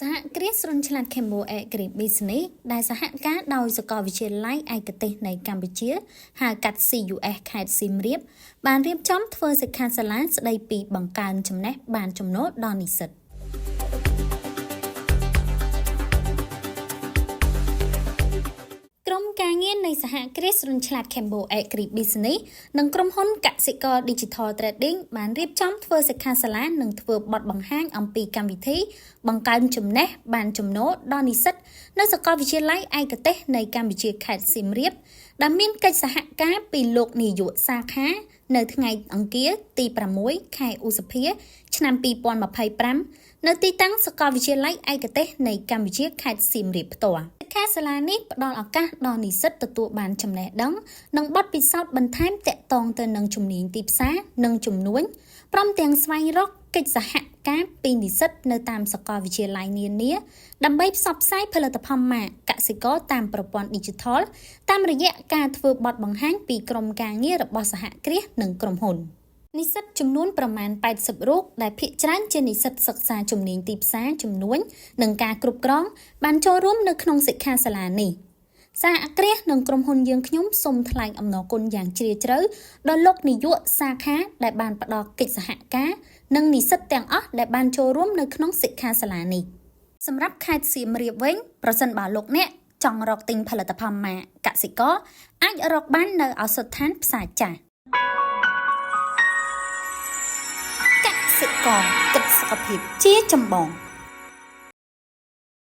សហគ្រាសរុនឆ្លាត Cambo Agri Business ដែលសហការដោយសាកលវិទ្យាល័យឯកទេសនៃកម្ពុជាហៅកាត់ CUS ខេត្តសៀមរាបបានរៀបចំធ្វើសិក្ខាសាលាស្ដីពីបង្កើនចំណេះបានចំណូលដល់និស្សិត។ ក្រុមការងារនៃសហគ្រាសរុនឆ្លាត Cambo Agri Business និងក្រុមហ៊ុនកសិករ Digital Trading បានរៀបចំធ្វើសិក្ខាសាលានិងធ្វើបទបង្ហាញអំពីកម្មវិធីបង្កើនចំណេះបានចំណូលដល់និស្សិតនៅសាកលវិទ្យាល័យឯកទេសនៃកម្ពុជាខេត្តសៀមរាបដែលមានកិច្ចសហការពីលោកនាយកសាខានៅថ្ងៃអង្គារទី6ខែឧសភាឆ្នាំ2025នៅទីតាំងសាកលវិទ្យាល័យឯកទេសនៃកម្ពុជាខេត្តសៀមរាបផ្ទាល់។ សិក្ខាសាលានេះផ្ដល់ឱកាសដល់និស្សិតទទួលបានចំណេះដឹងនិងបទពិសោធន៍បន្ថែមទាក់ទងទៅនឹងជំនាញទីផ្សារនិងជំនួញព្រមទាំងស្វែងរកកិច្ចសហការពីនិស្សិតនៅតាមសាកលវិទ្យាល័យនានាដើម្បីផ្សព្វផ្សាយផលិតផលម៉ាកកសិករតាមប្រព័ន្ធឌីជីថលតាមរយៈការធ្វើបទបង្ហាញពីក្រុមការងាររបស់សហគ្រាសនិងក្រុមហ៊ុន។ និស្សិតចំនួនប្រមាណ80រូបដែលភាគច្រើនជានិស្សិតសិក្សាជំនាញទីផ្សារជំនួញនិងការគ្រប់គ្រងបានចូលរួមនៅក្នុងសិក្ខាសាលានេះ។ សហគ្រាសនិងក្រុមហ៊ុនយើងខ្ញុំសូមថ្លែងអំណរគុណយ៉ាងជ្រាលជ្រៅដល់លោកនាយកសាខាដែលបានផ្ដល់កិច្ចសហការនិងនិស្សិតទាំងអស់ដែលបានចូលរួមនៅក្នុងសិក្ខាសាលានេះ។ សម្រាប់ខេត្តសៀមរាបវិញប្រសិនបើលោកអ្នកចង់រកទិញផលិតផលម៉ាកកសិករអាចរកបាននៅឱសថដ្ឋានផ្សារចាស់។ កសិករគិតសុខភាពជាចម្បង។